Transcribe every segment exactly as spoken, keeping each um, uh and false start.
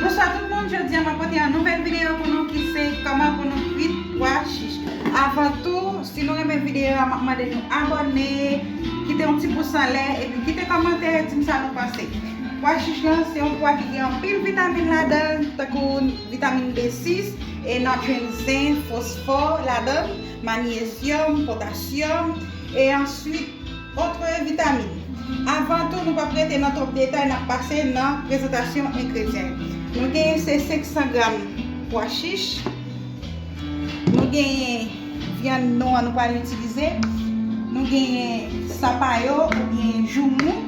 Bonswa tout moun, jodi a m ap pote yon nouvèl videyo pou nou ki se kòman pou nou kwit pwa chich. Avan tou, si nou renmen videyo a, m ap mande nou abòne, kite yon ti pous anlè, epi kite kòmantè, di m sa nou panse. Pwa chich lan se yon pwa ki gen anpil vitamin ladan l, tankou vitamin B sis, e n ap jwenn zen, fosfò ladan l, manyezyòm, potasyòm, e answit otre vitamin. Avan tou, nou p ap rete nan twòp detay, n ap pase nan prezantasyon engredyan yo. Nou genyen se senk san gram pwa chich. Nou genyen vyann nou an nou pral itilize. Nou genyen sapayo oubyen joumou,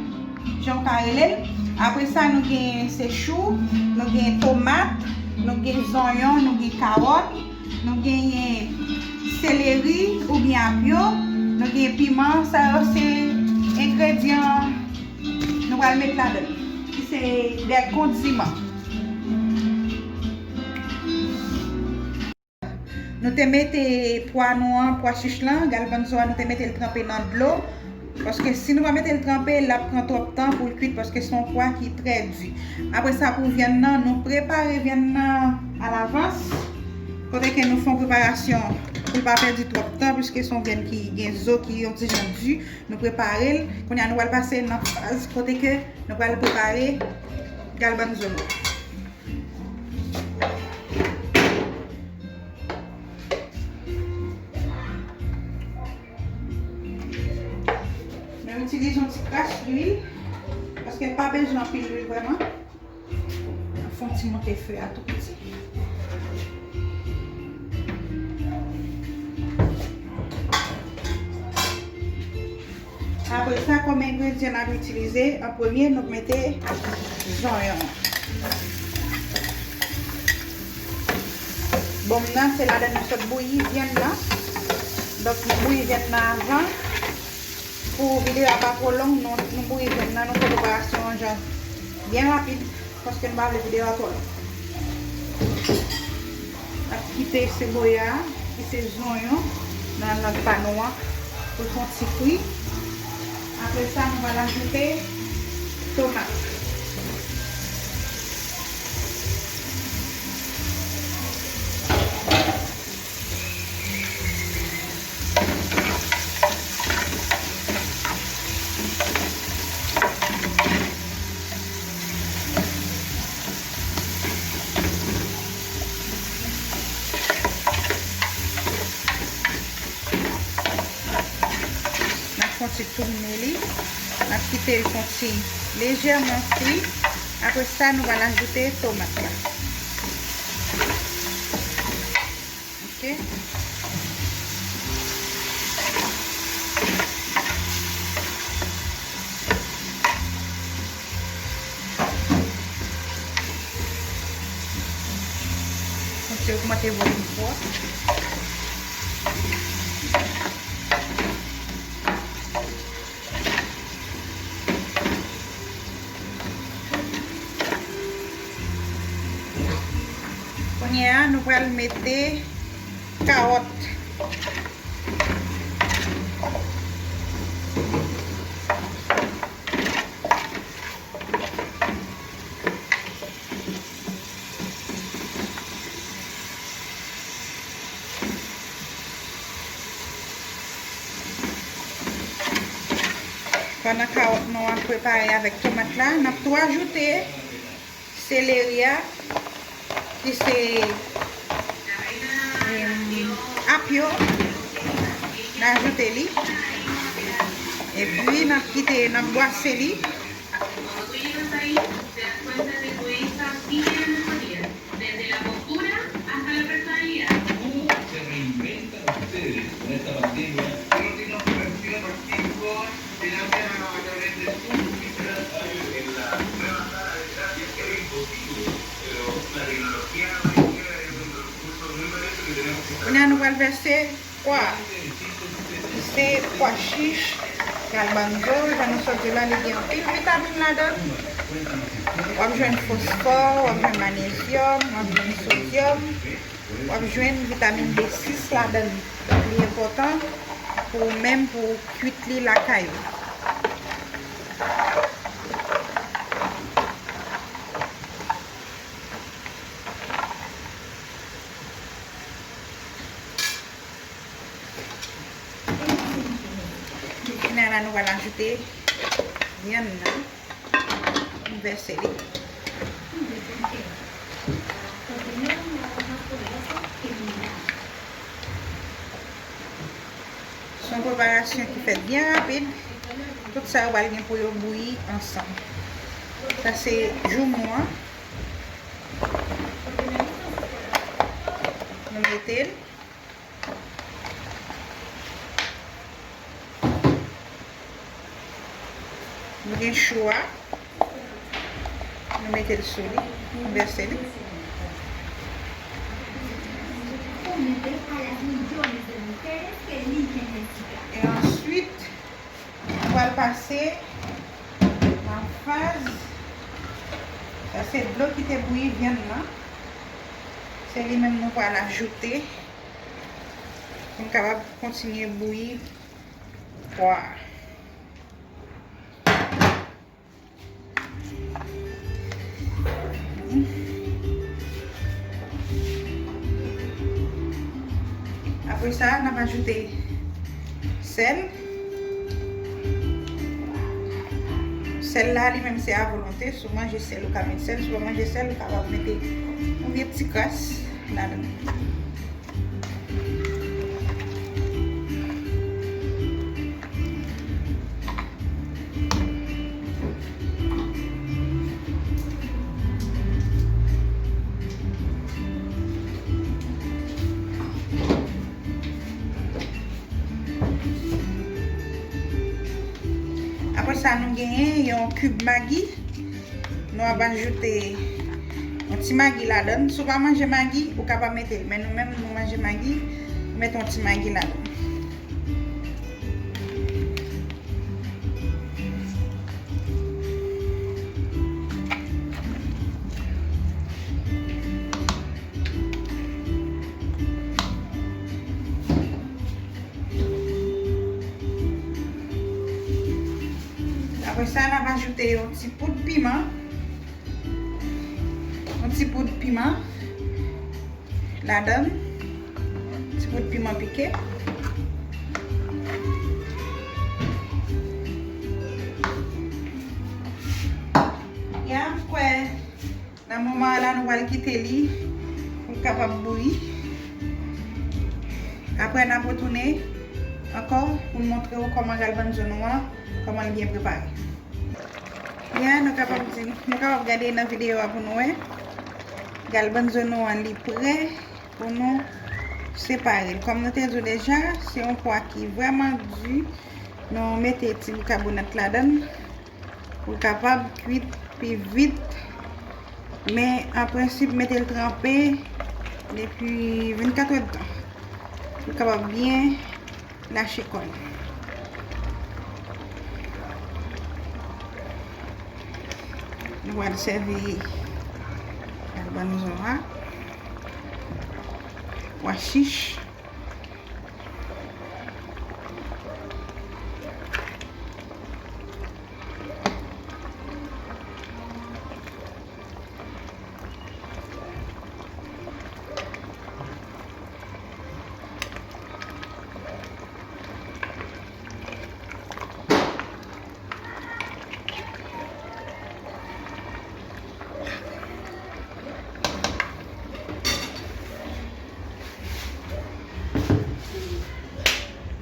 jan w ka rele l. Apre sa, nou genyen se chou, nou genyen tomat, nou gen zonyon, nou gen kawòt, nou genyen seleri oubyen apyo, nou genyen piman. Sa yo se engredyan nou pral met ladan l, ki se de kondiman. Nou te mete pwa nou an, pwa chich lan, galbanzo a, nou te mete l tranpe nan dlo. Paske si nou pa mete l tranpe, l ap pran twòp tan pou l kwit, paske se yon pwa ki trè di. Apre sa, pou vyann nan, nou prepare vyann nan alavans. Kote ke nou fè yon preparasyon pou l pa pèdi twòp tan, piske se yon vyann ki gen zo ki yon ti jan di. Nou prepare l. Kounye a, nou pral pase nan faz kote ke nou pral prepare galbanzo nou. Nou itilize yon ti kras lwil, paske l pa bezwen anpil lwil vrèman. N ap fè yon ti monte fe a tou piti. Apre sa, kòm engredyan n ap itilize, an premye, nou mete zonyon. Bon, m nan, se ladan nou sot bouyi vyann nan. Donk, nou bouyi vyann nan avan. Pou videyo a pa twò long, nou, nou bouyi vyann nan, nou fè preparasyon an jan byen rapid. Paske m pa vle videyo a twò long. N ap kite seboya, ki se zonyon, nan lang pa nou an, pou l fè yon ti fri. Apre sa, nou pral ajoute tomat. N ap fè yon ti toune li. N ap kite l fè yon ti lejèman fri. Apre sa, nou pral ajoute tomat la. Ok. Fè yon ti ogmante volim fò. Kounye a, nou pral mete kawòt. Pandan kawòt nou ap prepare avèk tomat la, n ap tou ajoute seleri a, ki se, em, apyo. N ajoute li. Epi n ap kite, n ap bwase li. Desde la postura hasta la personalidad. ¿Cómo se reinventan ustedes con esta pandemia? Yo no tiene otra opción, Francisco, gracias a través de Zoom, que será en la nueva sala de terapia. Era imposible, pero la tecnología nos ayuda, es un recurso muy valioso que tenemos que saber. Kounye a nou pral vèse pwa. Se pwa chich, galbanzo, jan nou sot di la, li gen anpil vitamin ladan l. W ap jwenn fosfò, w ap jwenn manezyòm, w ap jwenn sodyòm, w ap jwenn vitamin B sis ladan l. Donk, li enpòtan pou ou menm, pou w kwit li lakay ou. Mwen pral ajoute vyann nan. M vèse li. Se yon preparasyon ki fèt byen rapid. Tout sa yo pral gen pou yo bouyi ansanm. Sa se joumou an. Nou mete l. Nou gen chou a. Nou mete l sou li. Nou vèse li. E answit, nou pral pase nan faz. Sa se dlo ki te bouyi vyann nan. Se li menm nou pral ajoute pou n kapab kontinye bouyi pwa a. Apre sa, n ap ajoute sèl. Sèl la, li menm, se a volonte. Si w manje sèl, ou ka met sèl. Si w pa manje sèl, ou kapab mete yon vye ti kras ladan l. Apre sa, nou genyen yon kib Maggi. Nou ap ajoute yon ti Maggi ladan l. Si w pa manje Maggi, ou ka pa mete l. Men nou menm, nou manje Maggi, nou mete yon ti Maggi ladan l. Apre sa, n ap ajoute yon ti poud piman. Yon ti poud piman ladan l. Ti poud piman pike. Ya, m kwè nan moman an la, nou pral kite li pou l kapab bouyi. Apre, n ap retounen ankò pou n montre w kòman galbanzo nou an, kòman l byen prepare. Ya, nou kapab di, nou kapab gade nan videyo a pou nou wè. Galbanzo nou an, li prè pou nou separe l. Kòm nou te di w deja, se yon pwa ki vrèman di. Nou mete ti bikabonat ladan l pou l kapab kwit pi vit. Men, an prensip, mete l tranpe depi vennkat èdtan pou l kapab byen lache kò l. Nou pral sèvi galbanzo a, pwa chich.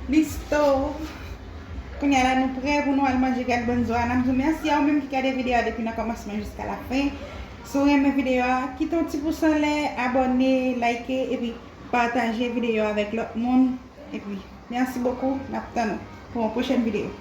Listo! Kounye a la, nou prè pou nou al manje galbanzo a. N ap di w mèsi a ou menm ki gade videyo a depi nan kòmansman jiska lafen. Si w renmen videyo a, kite yon ti pous anlè, abòne, like, epi pataje videyo a avèk lòt moun. Epi, mèsi bokou. N ap tann ou pou yon pwochèn videyo.